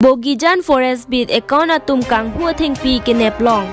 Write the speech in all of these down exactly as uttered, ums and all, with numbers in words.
Bogijan Forest Beat account atum kanghu athengpi kenep long.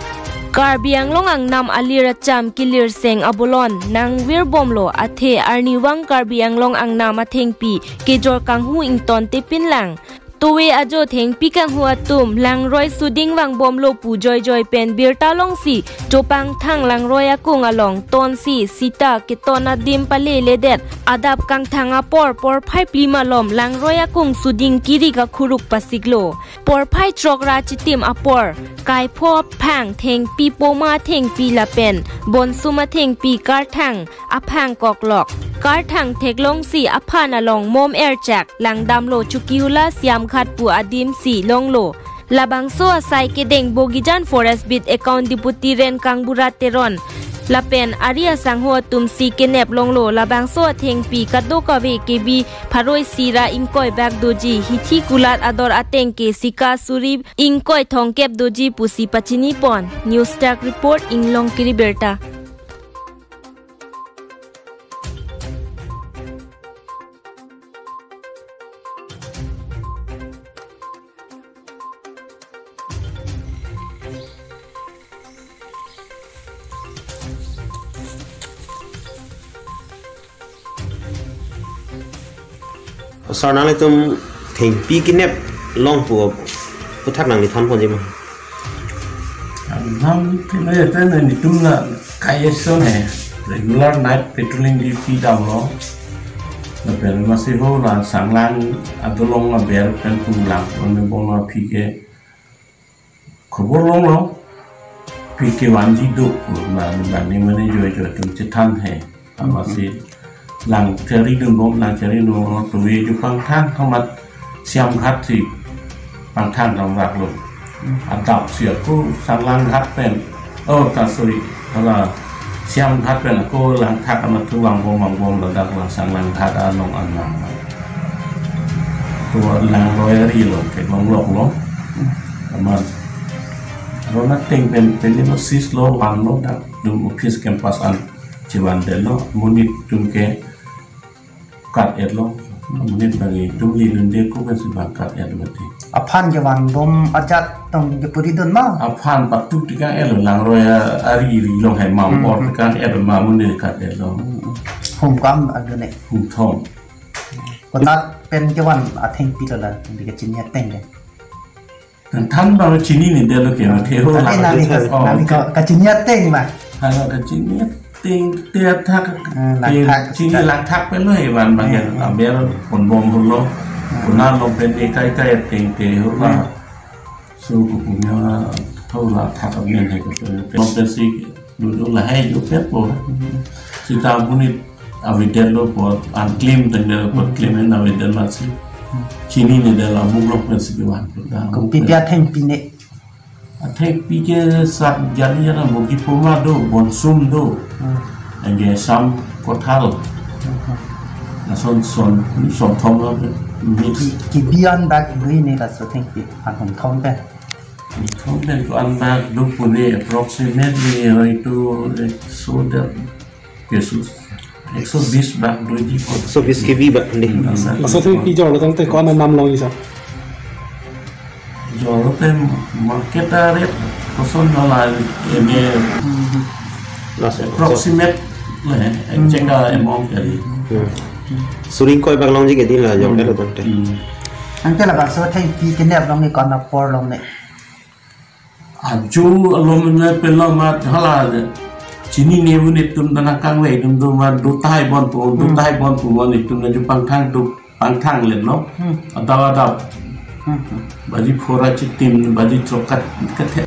Karbi Anglong angnam alir acham kilirseng abolon nangvirbomlo athe arnivang Karbi Anglong angnam athengpi kejor kanghu ingtontepinlang. Towe ajo thengpi kanghu atum langroi suding vangbomlo pu joijoi pen birta longsi Chopangthang langroi akung along tonsi sita keton adim paleledet adap kangthang apor porphai phli malom langroi akung suding kiri kakhuruk pasiklo. Porphai throk ra chitim apor kaipho aphang thengpi poma thengpi lapen bonsum athengpi karthang aphang koklok. Karthang theklongsi aphan along mom erchak langdamlo Chokihula Siamghat pu adimsi longlo. Labangso asai kedeng Bogijan Forest Beat account Deputy Ren Kangbura Teron lapen ari asangho atumsi kenep longlo. Labangso athengpi kadokave K B pharo isi ra ingkoi bak doji hithi kulat ador ateng ke sika suri ingkoi thomkep doji pusi pachinipon. News Desk Report, Inglong Kiri Birta. Sir, nanglitum thengpi kenep long pu aphuthak nangli thanponji ma? Nangli than pen nelitum la K S O ne regular night patrolling duty damlo. Lapen masi ho la Sanglang adolong aber pen pu lang, onne bong aphi ke khobor longlo, aphi kevanji do pu ma, ma ne mane joijoi atum chethan he. Amatsi lang chari dunbom, lang chari dunbom, towe Chopangthang amat Siamghat si Pangthang damraklo. Adapsi ako Sanglanghat pen, oh, ta, sorry, hala Siamghat pen ako langthak amat thu vangbom vangbom ladak la Sanglanghat along anam. To langroi ari lo, theklongloklo. Amat ron ateng pen pen lo, seize lo, vanlo, dak dum office campus an chevandetlo, monit atum ke kat-etlo, monit bang itum lidunde ko pensi bang kat-et mati. Aphan kevanbom ajat tong kepuri dun ma? Aphan patuk tekang-etlo, langroi a-, ari ri long hai ma, Hmm. bor tekang-et ma, monit kat-etlo. Hum kam adune. Hum thom. Konat pen kevan athengpi lo la, di kachini ateng ke. Than bang chininedetlo ke, mathe ho. Tadi la nani ka, oh, nani ka, kachini ateng ma? Hala kachini ateng te athak. Hmm, ke langthak. Chini langthak pen lo he van bang ya. Hmm. Aber ponbom holo. Hmm. Konat along pen ekai kai ateng te ho la. Hmm. So ko punya thau la thak amen he ko. Along pensi duduk lahai jo pet po. Sita monit avedetlo po, unclaim tangdetlo po, claim en avedet matsi. Chininedetlo, amuk along pensi kevan. Kopi pi athengpi ne? Athengpi ke sak jani jana mogi poma do, bonsum do. Hmm. Anke sam kothal. Hmm. Lason son, son thom lo mix. Ki, ki bi an bak lui ne laso thengpi, an hum thom pe? Thom pen ko-an bak do pune, approximately hoito ekso der, ekso, ekso bis bak doji ko. Ekso bis K B bak, hindi. Hmm, asa. Laso thengpi jorlo tangte ko-an anam longji sir? Jorlo te market a rate koson hala ene Laso approximate le, exact amount kali. Hmm. Suri ingkoi bak longji ke di la jor Hmm. kalo tangte. Hmm. Anke labangso thengpi kenep long ne ko-an apor long ne? Ajo alom ne pen lo ma hala chinine monit atum ta nangkangvai atum do ma do tahai bon pu, do Hmm. tahai bon pu monit atum na Chopangthang do Pangthang le no. Hmm. Adap adap. Hmm. Baji phora chitim, baji throk kat, kathe.